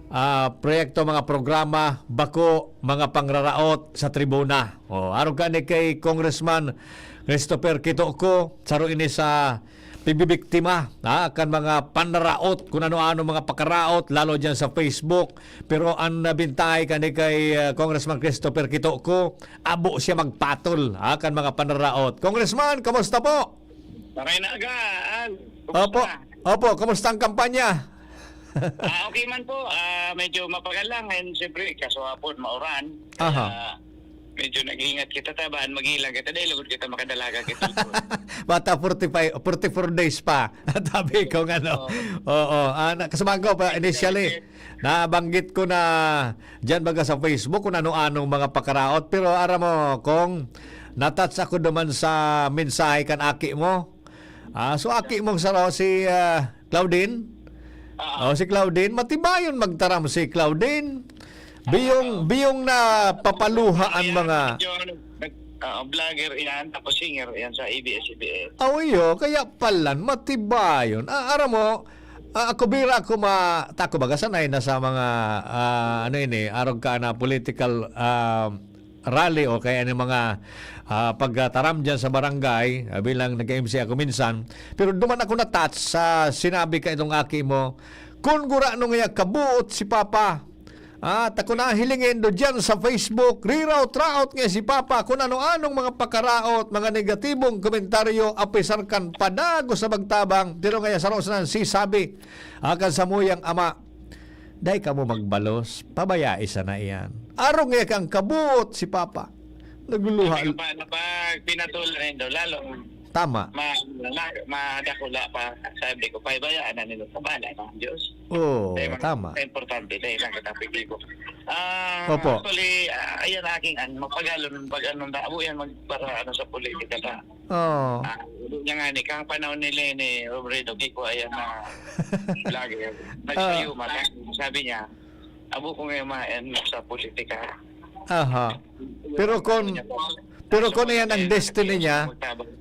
ah, proyekto, mga programa, bako, mga pangraraot sa tribuna. O, arog kani kay Congressman Christopher Kitoco, saro ini sa pigbibiktima, ha, kan mga panraraot, kun ano-ano mga pakaraot, lalo diyan sa Facebook. Pero an nabintahay kani kay, ah, Congressman Christopher Kitoco, abo siya magpatol, ha, kan mga panraraot. Congressman, kamusta po? Maray na aga, Al. Opo. Kumusta? Opo, kumusta ang kampanya? Ah, okay man po. Ah, medyo mapagal lang. And siyempre, kaso hapon, mauran. Kaya Aha. medyo nag-iingat kita, taban, mag-ilang kita. Dahil lugod kita makadalaga kita. Bata forty-five, forty-four days pa. Tabi ko nga, no? Oo. Oo. Ah, na, kasama ko pa, initially, nabanggit ko na diyan baga sa Facebook kung ano-anong mga pakaraot. Pero aram mo, kung na-touch ako duman sa mensahe kan aki mo. Ah, so aki mong saro si, ah, Claudine? Ah. Oh, si Claudine, matibayon magtaram si Claudine. Biyong, Ah. biyong na papaluha ang Ayan, mga medyo ano, nag-, ah, vlogger yan, tapos singer yan sa A B S-C B N. Aw, iyo, kaya palan, matibayon. Ah, aram mo, ah, ako bira ako ma-, tako baga sanay na sa mga, ah, ano ini, arog ka na political, ah, rally o kaya ni mga, ah, pagtaram diyan sa barangay, ah, bilang nag-M C ako minsan. Pero duman ako na-touch sa sinabi ka itong aki mo, "Kun gurano ngaya kabuot si Papa, ah, ta kun nahilingin do diyan sa Facebook, riraot-raot ngaya si Papa kun ano-anong mga pakaraot, mga negatibong komentaryo, apisar kan padagos na magtabang, pero ngaya saro sana sisabi, akan samuyang ama." Dai kamo magbalos, pabayai sana iyan. Arog ngaya kan kabuot si Papa. Nagluluha. Sabi ko pa, ano pa, pinatulan rin daw, lalo Tama. ma-, ma-, madakula pa. Sabi ko, "Pabayaan na nila, sa bahala ng Diyos." Oo, Kaya mga tama. importante, dahil lang kita pag-ibo. Ah, Opo. actually, ah, ayan aking, an-, mapagalon, pag ano, na, abo yan, mag-, para ano sa politika ka. Oo. Ah, hindi niya nga ni, kang panahon ni Leni Robredo, di ko ayan na vlogger. Nagsayo, Ah. mata-, sabi niya, "Abo ko ngayon maen sa politika." Aha. Pero Sabi kun, niya, pero "Kaso kun ko iyan ang naman, destiny niya, magtabang."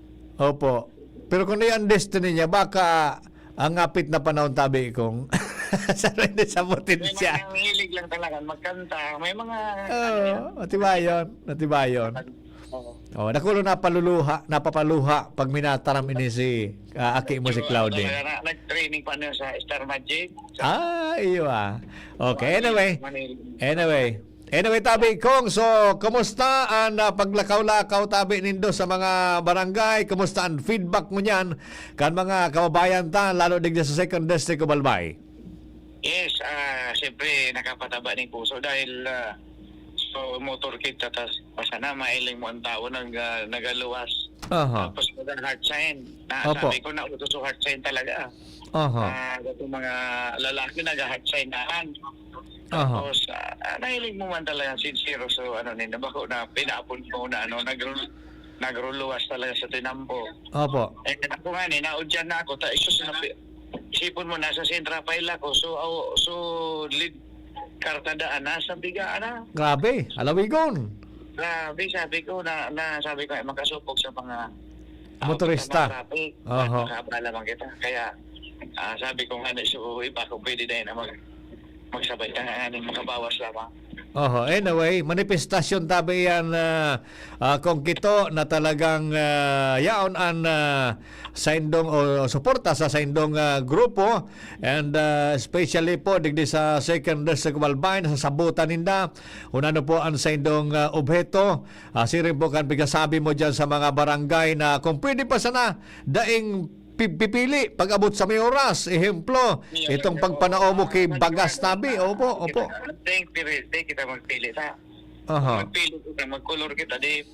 Opo. Pero kun iyan ang destiny niya, baka ang ngapit na panahon tabi kung sa, sa May potensiya. mga hilig lang talaga magkanta. May mga, ano Oo, yan. natibayon, natibayon. Oo. Oh, nakulo napaluluha, napapaluha pag minataram ini si, ah, aki mo si Medyo, ano Claudine. talaga, na, nag-training pa niya sa Star Magic. Sa Ah, iyo ah. Okay, Manila, anyway. Manila. Anyway. Anyway, tabi kong, so, kumusta ang, ah, paglakaw-lakaw, tabi nindo sa mga barangay? Kumusta ang feedback mo niyan kan mga kababayan ta, lalo digdi sa Second District of Albay? Yes, ah, siyempre, nakapataba ning puso dahil, ah, so, motorcade ta, tas basta na, mailing mo ang tao nag-, ah, nagaluwas. Aha. Tapos, nag-heart sign. Na, Opo. sabi ko, nauso so heart sign talaga. Aha. Ah, itong mga lalaki, nag-heart sign na lang. Aha. Tapos, ah, ah, nahiling mo man talaga, sincere, so, ano, nin, bako na, pinaapon mo na, ano, nagru-, nagruluwas talaga sa tinampo. Opo. Eh, ako nga ni, naudyan na ako, ta, isus na pi-, isipon mo, nasa Central Pile ako, so, aw-, so, lead karkadaan, nasa biga, ana. Grabe, halawigon. Grabe, sabi ko, na, na, sabi ko, ay, makasupog sa mga auto Motorista. sa mga traffic. Oho. Makaabala man kita. Kaya, ah, sabi ko nga ni, so, iba, kung pwede na yun, mag-, magsabay ka nga, ano, makabawas lamang. Oho, anyway, manifestasyon tabi yan, ah, ah, kung kito na talagang, ah, yaon an, ah, saindong o suporta sa saindong, ah, grupo, and, ah, especially po digdi sa Second District of Albay, nasasabutan ninda, kung ano po ang saindong, ah, obheto. Ah, siring po kan pigasabi mo diyan sa mga barangay na kung pwede pa sana, daing pi-, pipili pag-abot sa may oras. Ehemplo, Iya, itong oo. pagpanao mo kay Ah, Bagas nagkano Tabi. na, Opo, kita opo. na, thank you, thank kita magpili ta. Aha. Magpili kita, magkolor kita, di,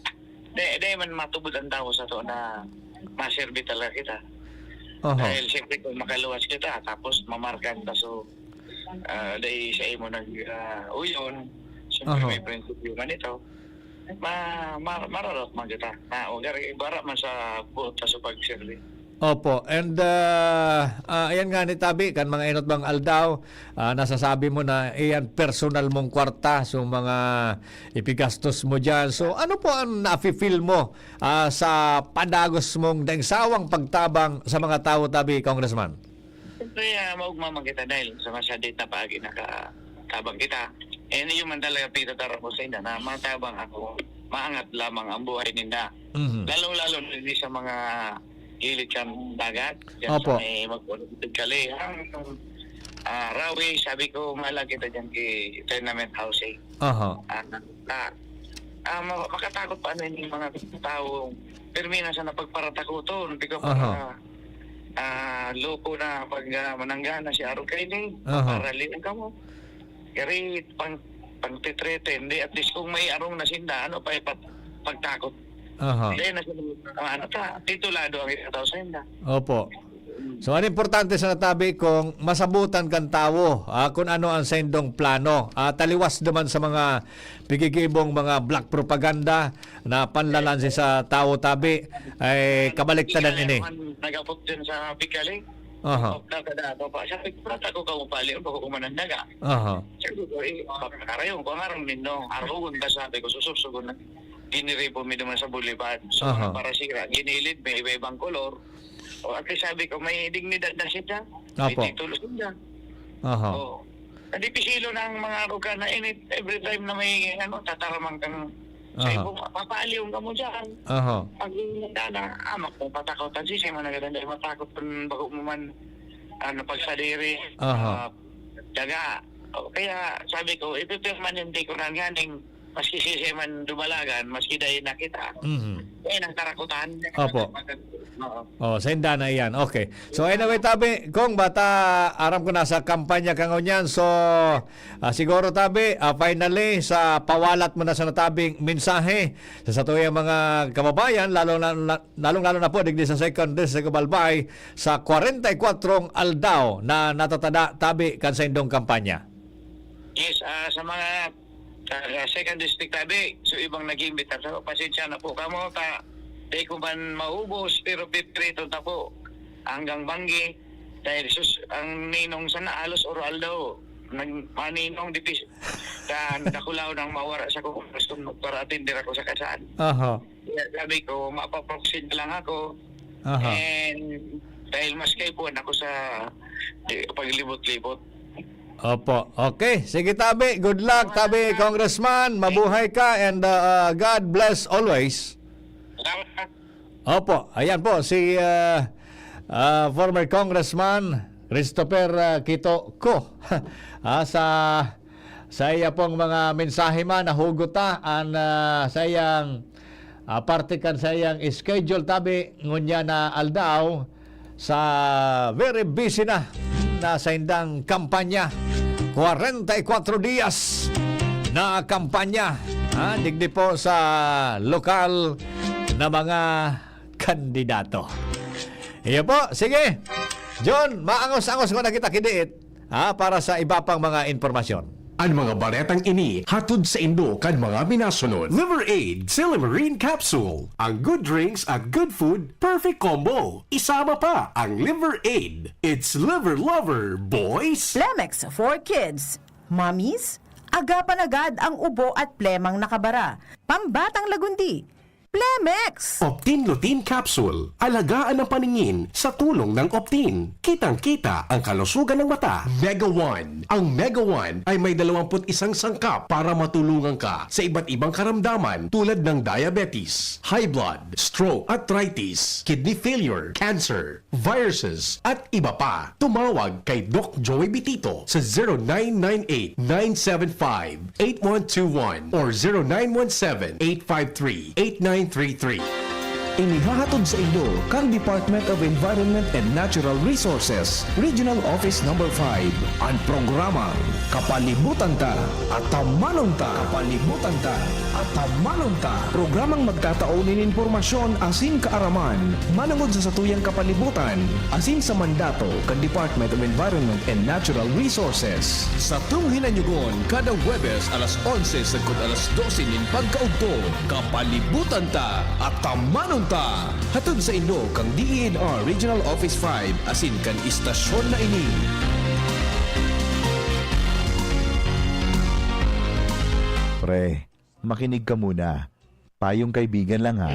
di, di man matubod ang tao sa to na maserbi talaga kita. Aha. Dahil siyempre kung makaluwas kita, tapos mamarkan ka, so, ah, dahil sa imo nag, ah, uyon, siyempre Aha. may prinsipyo man ito. Ma-, ma-, mararot man kita. Na, o gari, bara man sa buot sa pagserbi. Opo. And, ah, ah, ayan nga ni tabi, kan mga inot bang aldaw, ah, nasasabi mo na iyan personal mong kwarta, so mga ipigastos mo diyan. So, ano po ang nafi-feel mo, ah, sa padagos mong daing sawang pagtabang sa mga tawo tabi, Congressman? Siyempre, ah, maugma man kita dahil sa masadit na paagi nakatabang kita. Eh, hindi man talaga pitatarang ko sa inda na matabang ako, maangat lamang ang buhay ninda. Mhm. Lalong-lalo na sa mga gilid kan dagat, dyan sa Opo. may magpulit kali, ang, ah, Rawi, sabi ko, malag kita dyan kay tenement housing. Aha. Ah, na, ah, ma-, makatakot pa ano yung mga tao, pirmi na sa napagparatakoton, di ka Aha. pa, ah, loko na pag, ah, mananggana si Aro Kaini, Aha. parali ang kamo. Kari, pang, pang-threaten, di at least kung may arong na sinda, ano pa, ipat-, pagtakot. Aha. Di na sila, ano ta, titulado ang itataw sa inda. Opo. So, ang importante sa natabi kung masabutan kan tawo, ah, kung ano ang saindong plano. Ah, taliwas naman sa mga pigigibong mga black propaganda na panlalansi sa tawo tabi, ay kabaliktaran ini. Nag-abot din sa Pigaling. Aha. Nagkada ako pa. Sabi ko, "Bata ko, kamo pali, bako ko manandaga." Aha. Sabi ko, "Eh, baka karayon ko, ang aram nindo, arogon ba?" Sabi ko, "Susubsogon na." Giniribo mi naman sa boulevard. So, Aha. mga parasira, ginilid, may iba-ibang kolor. O, at least sabi ko, may dignidad na siya. May Apo. titulo siya. Aha. Oo. Nadipisilo na ang mga aruga na init. Every time na may, ano, tataraman kang sa Aha. ibong, papaaliw ka mo dyan. Aha. Pag yung nagdala, ah, magpapatakotan siya, siya man nagdala, matakot kung bago mo man, ano, pagsadiri, Aha. ah, daga. O, kaya sabi ko, ipipermanente ko na nga ning maski siya man dumalagan, maski dahil na kita. Mhm. Eh, nang karakutan. Opo. Oo. Oh, senda na iyan. Okay. So, anyway, tabi, kung bata, aram ko nasa kampanya ka ngunyan. So, ah, siguro, tabi, ah, finally, sa pawalat mo na sa natabing mensahe sa satuyang mga kababayan, lalo na, na, lalong-lalo na po, digdi sa second district of Albay, sa kwarenta y kwatro aldaw na natatada, tabi, kan sa indong kampanya. Yes, ah, sa mga taga second district tabi, so ibang nag-iimbita sa pasensya na po kamo, ta, di ko man maubos, pero pipirito ta po hanggang banggi. Dahil sus, ang ninong sana halos oro aldaw, nag-, maninong dipis-, kan dakulaw nang mawara sa kung gusto mo para atender ako sa kasaan. Aha. Kaya sabi ko, mapaproksin na lang ako. Aha. And dahil mas kaipuhan ako sa, eh, paglibot-libot. Opo. Okay. Sige, tabi. Good luck, tabi, Congressman. Mabuhay ka and, uh, uh, God bless always. Salamat. Opo. Ayan po, si, uh, uh, former Congressman Christopher, uh, Quito Co. Ah, sa, sa iya pong mga mensahe man, nahugot ta an, ah, sa iyang, ah, parte kan sa iyang schedule, tabi, ngunyan na aldaw, sa very busy na, na sa indang kampanya. Kwarenta y kwatro dias na kampanya, ha, digdi po sa lokal na mga kandidato. Iyo po, sige. John, maangos-angos ko na kita kidiit, ha, para sa iba pang mga impormasyon. An mga baretang ini hatod saindo kan mga minasunod. Liver Aid, Silymarin Capsule. Ang good drinks at good food, perfect combo. Isama pa ang Liver Aid. It's Liver Lover, boys! Plemex for Kids. Mommies, agapan agad ang ubo at plemang nakabara. Pambatang lagundi. Plemex! Optin Lutein Capsule. Alagaan ang paningin sa tulong ng Optin. Kitang-kita ang kalusugan ng mata. Mega One. Ang Mega One ay may dalawampu't isang sangkap para matulungan ka sa iba't ibang karamdaman tulad ng diabetes, high blood, stroke, arthritis, kidney failure, cancer, viruses, at iba pa. Tumawag kay Doc Joey Bitito sa zero nine nine eight, nine seven five, eight one two one or zero nine one seven, eight five three, eight nine three three. Inihahatod sa inyo kan Department of Environment and Natural Resources, Regional Office Number Five, an programang Kapalibutan Ta, Atamanon Ta. Kapalibutan Ta, Atamanon Ta. Programang magtatao nin impormasyon asin kaaraman manongod sa satuyang kapalibutan asin sa mandato kan Department of Environment and Natural Resources. Satong hinanyugon kada Huwebes alas onse sagkod alas dose nin pagkaugto. Kapalibutan Ta, Atamanon Ta, hatod sa inyo kan D E N R Regional Office five asin kan istasyon na ini. Pre, makinig ka muna. Payong kaibigan lang, ha.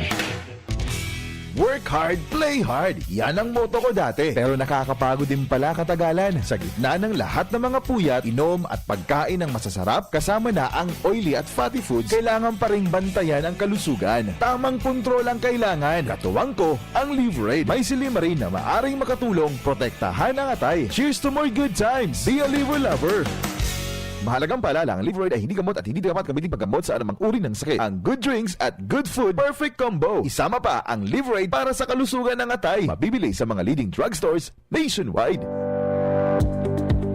Work hard, play hard. Yan ang motto ko dati. Pero nakakapagod din pala katagalan. Sa gitna ng lahat ng mga puyat, inom at pagkain ng masasarap, kasama na ang oily at fatty foods, kailangan pa ring bantayan ang kalusugan. Tamang kontrol ang kailangan. Katuwang ko, ang Livraid. May silymarin na maaring makatulong protektahan ang atay. Cheers to more good times! Be a Liver Lover! Mahalagang paalala, ang Livraid ay hindi gamot at hindi dapat gamitin paggamot sa anumang uri ng sakit. Ang good drinks at good food, perfect combo. Isama pa ang Livraid para sa kalusugan ng atay. Mabibili sa mga leading drugstores nationwide.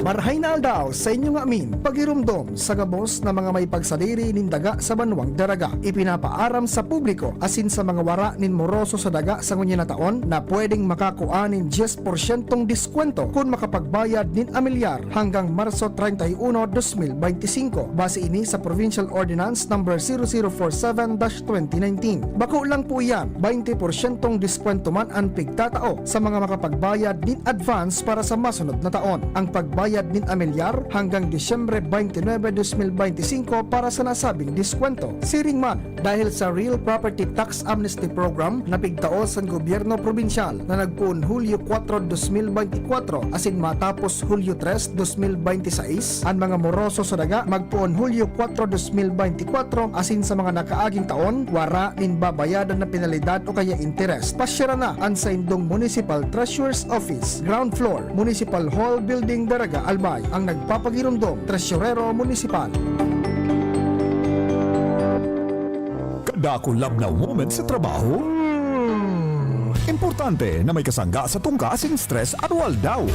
Marahay na aldaw sa inyo ngamin, pagirumdom sa gabos na mga may pagsadiri nin daga sa banwang Daraga. Ipinapaaram sa publiko asin sa mga wara nin moroso sa daga sa ngunyan na taon na pwedeng makakua nin dyes porsyentong diskwento kun makapagbayad nin amilyar hanggang Marso treinta y uno, dos mil beintisinko. Base ini sa Provincial Ordinance Number zero zero four seven dash twenty nineteen. Bako lang po iyan, baynte porsyentong diskwento man an pigtatao sa mga makapagbayad nin advance para sa masunod na taon. Ang pagbayad nin amilyar hanggang Disyembre twenty-nine, dos mil beintisinko para sa nasabing diskwento. Siring man, dahil sa Real Property Tax Amnesty Program na pigtao sa gobyerno probinsyal na nagpoon Hulyo kuwatro, dos mil beintikwatro asin matapos Hulyo tres, dos mil beintisais, an mga moroso sa daga magpoon Hulyo kuwatro, dos mil beintikwatro asin sa mga nakaaging taon, wara nin babayadan na penalidad o kaya interes. Pasyara na an saindong Municipal Treasurer's Office, ground floor, Municipal Hall Building, Daraga, Albay. Ang nagpapagiromdom, Tresurero Municipal. Kadakul labnaw moment sa trabaho? Hmm. Importante na may kasangga sa tungka asin stress aroaldaw.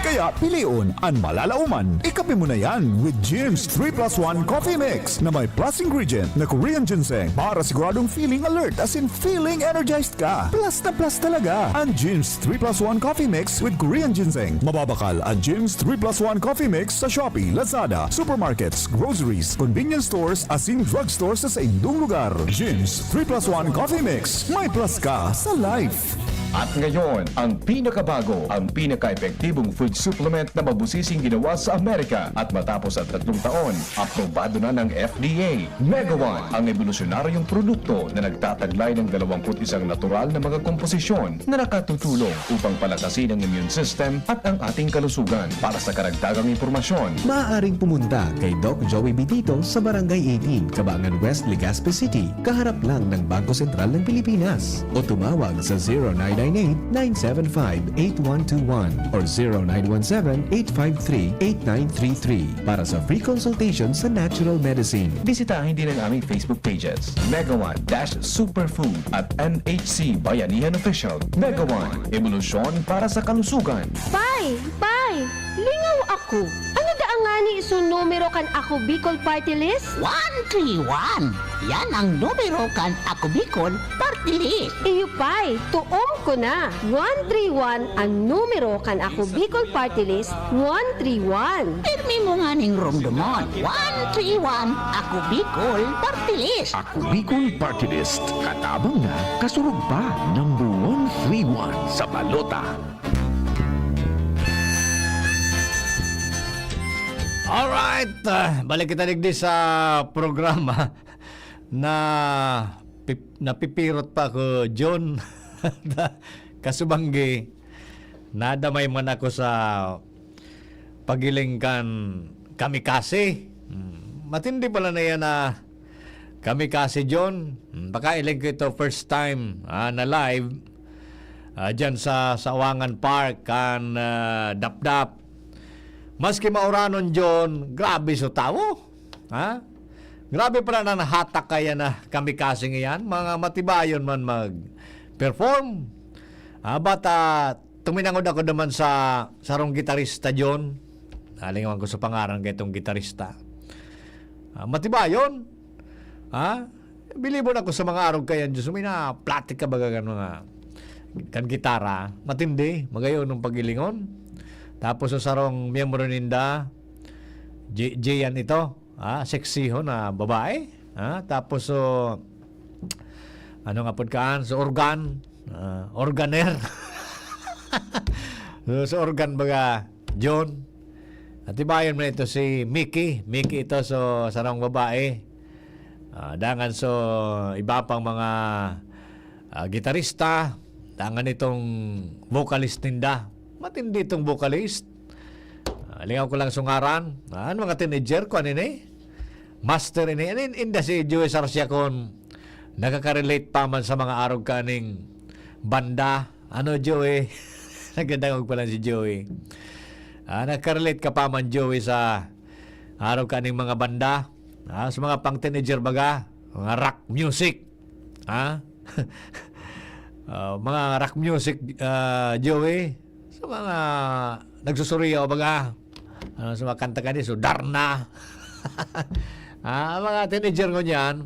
Kaya pilion an malalaoman. Ikape mo na yan with Jim's three plus one Coffee Mix na may plus ingredient na Korean ginseng para siguradong feeling alert asin feeling energized ka. Plus na plus talaga an Jim's three plus one Coffee Mix with Korean ginseng. Mababakal an Jim's three plus one Coffee Mix sa Shopee, Lazada, supermarkets, groceries, convenience stores, asin drugstore sa saindong lugar. Jim's three plus one Coffee Mix. May plus ka sa life. At ngayon, ang pinakabago, ang pinaka-epektibong food supplement na mabusising ginawa sa Amerika. At matapos ang tatlong taon, aprobado na ng F D A. Mega One, ang ebolusyonaryong produkto na nagtataglay ng dalawampu't isang natural na mga komposisyon na nakatutulong upang palakasin ang immune system at ang ating kalusugan. Para sa karagdagang impormasyon, maaaring pumunta kay Doc Joey Bitito sa Barangay eighteen, Cabangan West, Legazpi City, kaharap lang ng Bangko Sentral ng Pilipinas, o tumawag sa zero nine nine eight, nine seven five, eight one two one or zero nine one seven, eight five three, eight nine three three para sa free consultation sa natural medicine. Bisitahin din ang aming Facebook pages, Mega One dash Superfood at M H C Bayanihan Official. Mega One, ebolusyon para sa kalusugan. Pay! Pay! Lingaw ako! Ano daa ngani sun numero kan Ako Bicol Party List? One three one! Yan ang numero kan Ako Bicol Party List. Iyo, Pay, toom ko na. One three one an numero kan Ako Bicol Party List, one three one. Pirmi mo nganing romdomon, one three one, Ako Bicol Party List. Ako Bicol Party List, katabang na, kasurog pa, number one three one sa balota. Alright, ah, balik kita digdi sa programa na pip-, napipirot pa ko, John. Kasubanggi, nadamay man ako sa pagiling kan kamikasi. Hmm, matindi pala na yan na kamikasi, John. Hmm, baka iling ko ito first time, ah, na live, ah, dyan sa Sawangan Park, kan, ah, Dapdap. Maski mauranon, John, grabe sa tawo. Ha? Grabe pala na nahatak kaya na kamikasi ngayan. Mga matibayon man mag-perform. Ah, but, ah, tuminangod ako naman sa sarong gitarista, John. Nalingawan ko sa pangaran kay itong gitarista. Ah, matibayon. Ha? Bilibon ako sa mga arog kayan, Diyos, may naplatik ka baga kan mga, kan gitara. Matindi, magayon ng pagilingon. Tapos sa sarong miyembro ninda, J-, J yan ito. Ah, seksihon na babae. Ah, tapos, so, Ano nga pod kaan? So, organ. Ah, organer. So, sa organ baga, John. At ibayon mo na ito si Mickey. Mickey ito, so, sarong babae. Ah, dangan so, iba pang mga, ah, gitarista. Dangan itong vocalist ninda. Matindi itong vocalist. Ah, lingaw ko lang sungaran. Ah, ano mga teenager ko, ano ini? Master ini. Ano in-, inda si Joey Sarsia kung nakaka-relate pa man sa mga arog kaning banda? Ano, Joey? Nagdadangog pa lang si Joey. Ah, nakaka-relate ka pa man, Joey, sa arog kaning mga banda? Ah, sa mga pang-teenager baga? Mga rock music. Ha? Ah, mga rock music, ah, Joey. Sa mga nagsusuriyaw, baga. Ano, sa mga kanta ka ni, so, Darna. Ah, mga teenager ngunyan,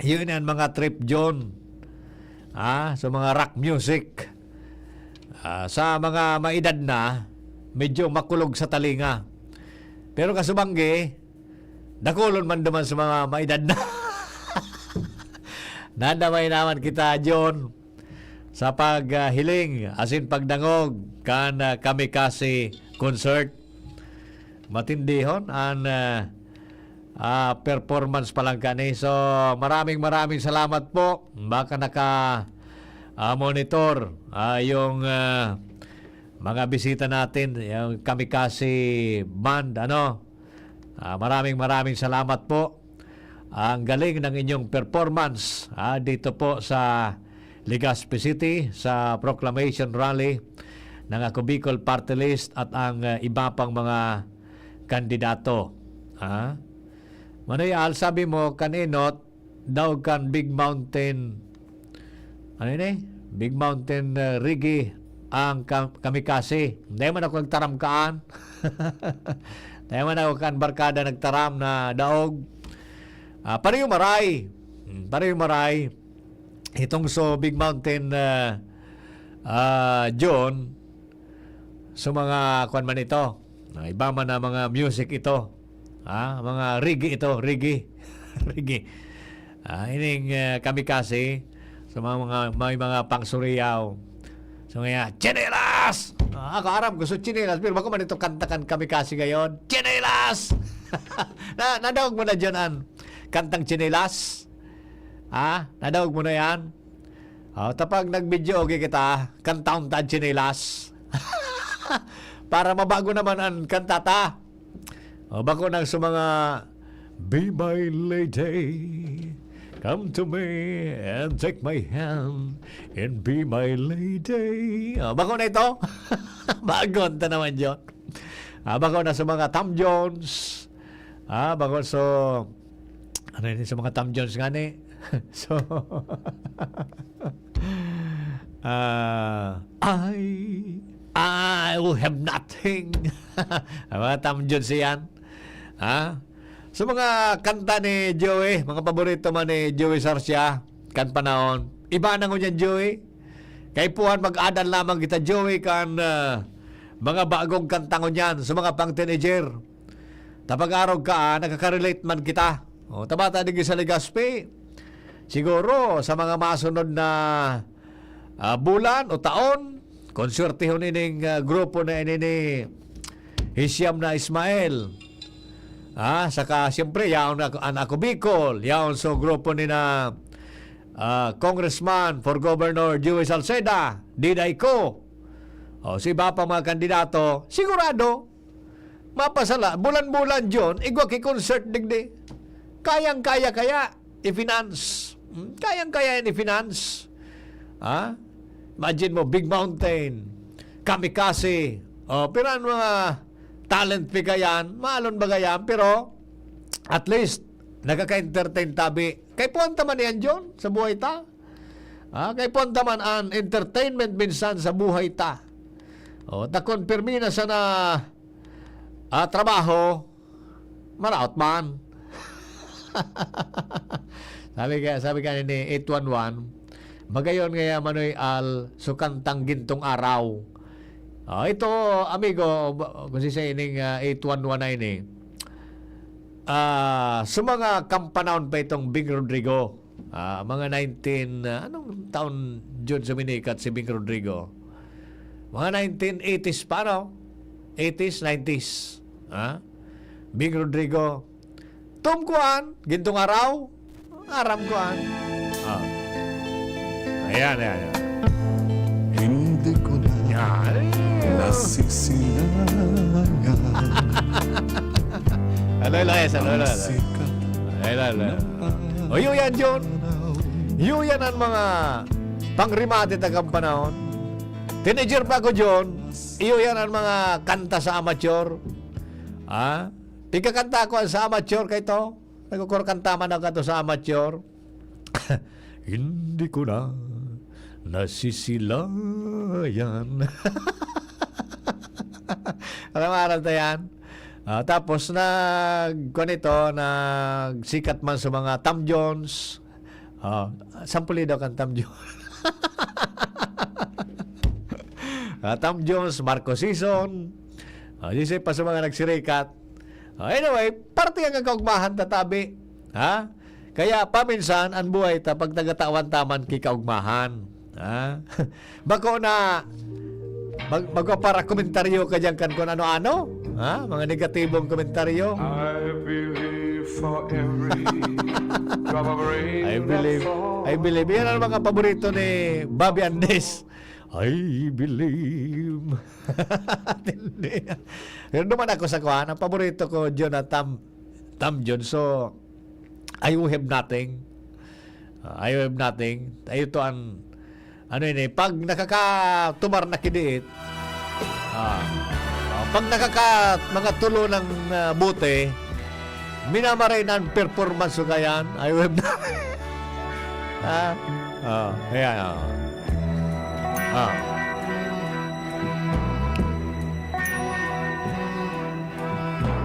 yun ang mga trip John. Ah, sa mga rock music. Ah, sa mga maedad na, medyo makulog sa talinga. Pero kasubanggi, dakulon man duman sa mga maedad na. Nadamay naman kita, John, sa paghiling asin pagdangog kan, ah, Kamikaze Concert. Matindihon an, ah, ah, performance pa lang kani. So, maraming, maraming salamat po. Baka naka, ah, monitor, ah, yung, ah, mga bisita natin, yung Kamikaze Band, ano. Ah, maraming, maraming salamat po. Ang galing ng inyong performance, ah, dito po sa Legazpi City, sa proclamation rally ng Ako Bicol Party List at ang, ah, iba pang mga kandidato. Ah? Manoy Al, sabi mo, kan enot, daw kan Big Mountain, ano yun eh? Big Mountain, ah, Reggae ang ka-, Kamikaze. Dai man ako nagtaram kaan. Dai man ako kan barkada nagtaram na daog. Ah, pareho maray. Hmm, pareho maray. Itong so Big Mountain, ah, ah, John, so mga kwan man ito. Ah, iba man na mga music ito. Ah, mga reggae ito, reggae. Reggae. Ah, ining, ah, Kamikaze, sa mga, mga, may mga pangsuriyaw. So nga, "Tsinelas!" Ah, ako aram ko, so Tsinelas, pero bako man ito kanta kan Kamikaze ngayon. "Tsinelas!" Na, nadangog mo na dyan an kantang Tsinelas? Ha? Nadangog mo na yan? Oh, tapag nag-video okay kita, kantahon ta an Tsinelas. Para mabago naman an kanta ta. Oh, bako nang sa mga, "Be my lady, come to me and take my hand and be my lady." Oh, bako na ito. Bago ta naman, John. Ah, bako na sa mga Tom Jones. Ah, bako so, ano yun sa mga Tom Jones nga ni? So, ah, I, I will have nothing. Ang mga Tom Jones yan. Ha? So, mga kanta ni Joey, mga paborito man ni Joey Sarsia, kan panahon. Iba na ngunyan, Joey. Kaipuhan, mag-adan lamang kita, Joey, kan, ah, mga bagong kanta ngunyan sa mga pang-teenager. Tapag-arog ka, ah, nakaka-relate man kita. O, tabata digdi sa Legazpi. Siguro, sa mga masunod na, ah, bulan o taon, konswertihon ining, ah, grupo na ini ni Hisham na Ismael. Ah, saka, siyempre, yaon na an Ako Bicol, yaon so grupo ni na, ah, Congressman for Governor Joey Salceda, Diday Ko. O, sa iba pang mga kandidato, sigurado, mapasala, bulan-bulan, John, igwa ki concert digdi. Kayang-kaya kaya i-finance. Hmm? Kayang-kaya yan i-finance. Ha? Imagine mo, Big Mountain, Kamikaze, o, pero ang mga talent fee ka yan, maalon baga yan, pero at least, nakaka-entertain tabi. Kaipuhan ta man yan, John, sa buhay ta. Ah, kaipuhan ta man an entertainment minsan sa buhay ta. O, ta kon pirmi na sana, ah, trabaho, maraot man. Sabi ka, sabi ka ni eight one one, "Magayon ngaya, Manoy Al, so kantang Gintong Araw." Ah, ito, amigo, ba-, kung si sa ining, ah, eight one one na ini, ah, sa mga kampanahon pa itong Bing Rodrigo, Ah, mga nineteen, ah, anong taon jud suminikat si Bing Rodrigo? Mga nineteen eighties pa, no? Eighties, nineties. Ha? Bing Rodrigo. Tum kuan, gintong araw, aram kuan. Ah. Ayan, ayan, ayan. Hindi ko na Yan. nasisilangan. Aloy lang, yes, aloy lang. Sikat Aloy lang. O, iyo yan, John. Iyo yan ang mga pangrimate tagang panahon. Teenager pa ako, John. Iyo yan ang mga kanta sa amateur. Ah? Pigkakanta ko sa amateur kay to. Nagkukurkanta man ako to sa amateur. Hindi ko na nasisilayan. Alam mo, aral ta yan. Ah, tapos nag kuwan ito, nagsikat man sa mga Tom Jones. Ah, sampuli daw kan Tom Jones. Ah, Tom Jones, Marco Sison. Ah, di pa sa mga nagsirikat. Ah, anyway, parte ang kaugmahan tatabi. Ha? Kaya paminsan, ang buhay ta, pag nagatawan taman kikaugmahan. Ha? Bako na mag magpapara komentaryo ka diyan kan kung ano-ano, ha? Mga negatibong komentaryo. I believe for every drop of rain I believe. that falls. I believe. Yan ang mga paborito ni Bobby Andes. I believe. Hindi. Pero naman ako sa kuan, ang paborito ko, Jonathan Tam John. So, I owe him nothing. Uh, I owe him nothing. Ayo to ang, ano yun eh, pag nakakatumar na kidiit, ah, ah, pag nakaka, mga tulo ng ah, bote, minamaray na ang performance ko kayan. I owe him nothing. Ah, ah, ayan, ah. Ah.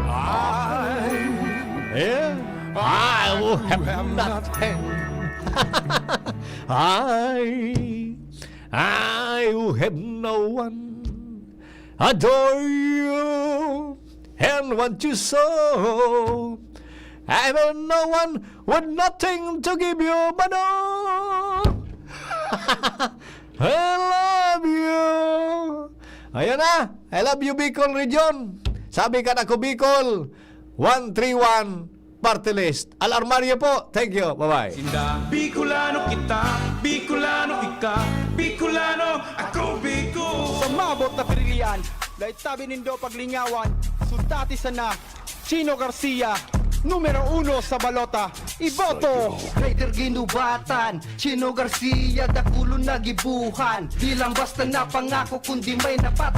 I, yeah, I will have nothing. I, I will have no one. Adore you and want you so. I have no one with nothing to give you, but oh, I love you. Ayan na. I love you, Bicol Region. Sabi ka na ko, Bicol, one three one Party List. Al Armario po. Thank you. Bye-bye. Sinda Bicolano kita, Bicolano ika, Bicolano ako, Bicol. Sa mabot na pirilian, dahil tabi nindo paglingawan, sutati sana, Chino Garcia, numero uno sa balota, iboto! Rider ginubatan, Chino Garcia, dakulon na gibuhan. Di lang basta napangako, kundi may napatupad.